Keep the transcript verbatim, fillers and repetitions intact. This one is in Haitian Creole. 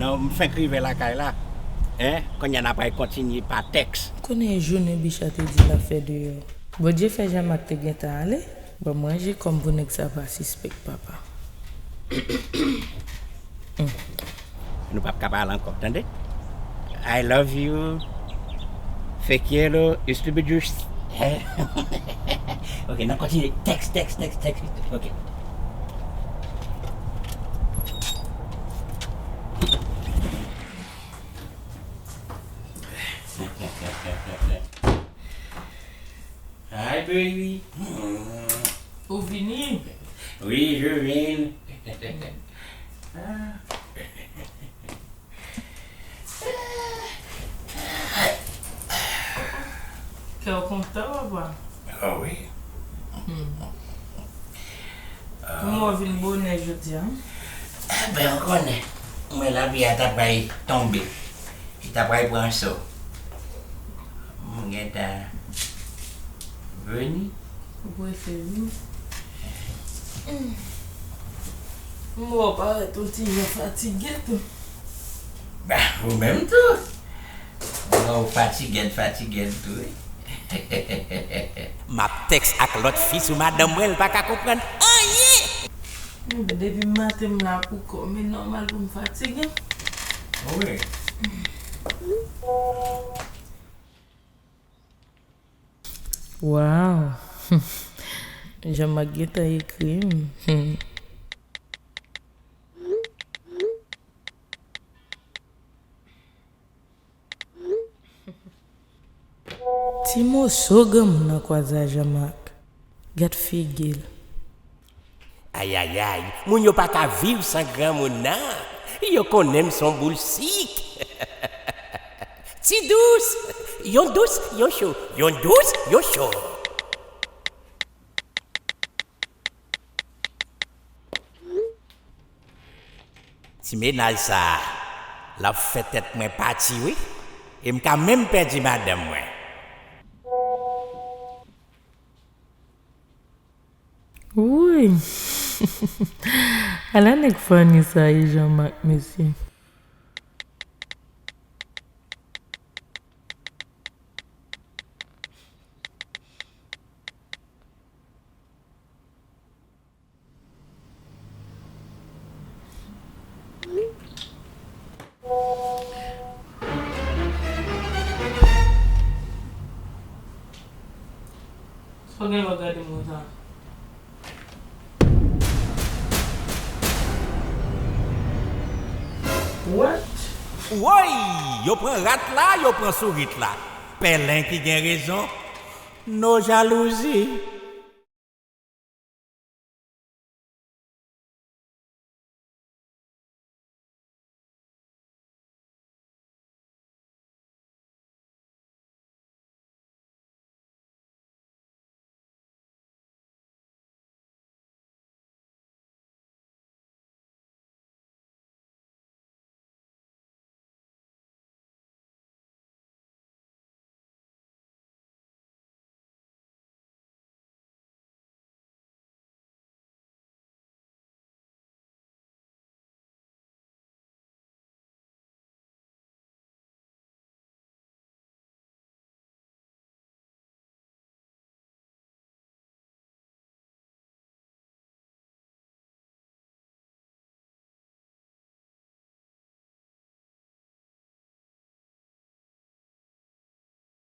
Non, m fenk rive lakay la. Hein? Kounye a n ap pral kontinye pa tèks. Konnen e jounen Bicha te di l ap fè deyò. Bondye fè Jean-Marc te gentan ale. Ban m ranje kò m pou nèg sa pa sispèk, papa. Nou p ap ka pale ankò, tande? I love you. Fekielo, estúpidos. Ok, n ap kontinye. Tèks, tèks, tèks, tèks. Ok. Hi, baby. Ou vini? Oui, je viens. Ah. Kè w kontan, papa? Ah wi. Hmm. Kòman w vin bonè jodi a? Enben, ou konnen, mwen lavi a ta pral tonbe. Li ta pral pran so. M gentan vini. Ou prese vini? Hmm. M wè w parèt yon ti jan fatige tou. Ba, ou menm tou. Bon, ou fatige, fatige tou, wi. M ap tèks ak lòt fi sou madanm mwen, l pa ka konprann anyen. Depi maten m la pou kò m, e nòmal pou m fatige. Wi. Wow! Jean-Marc gentan ekri m. Ti moso granmoun nan kwaze a Jean-Marc. Gad figi l. Ayayay, moun yo pa ka viv san granmoun nan. Yo konnen m se yon boul sik. Ti dous, yon dous, yon cho, yon dous, yon cho. Ti mennaj sa a, l ap fè tèt mwen pati wi, e m ka menm pèdi madanm mwen. Wouy! Ala nèg funny sa ye, Jean-Marc, mesye. Sa w gen lè w gade m konsa? What? Woy! Yo pran rat la, yo pran sourit la. Pèlen ki gen rezon. No jalouzi.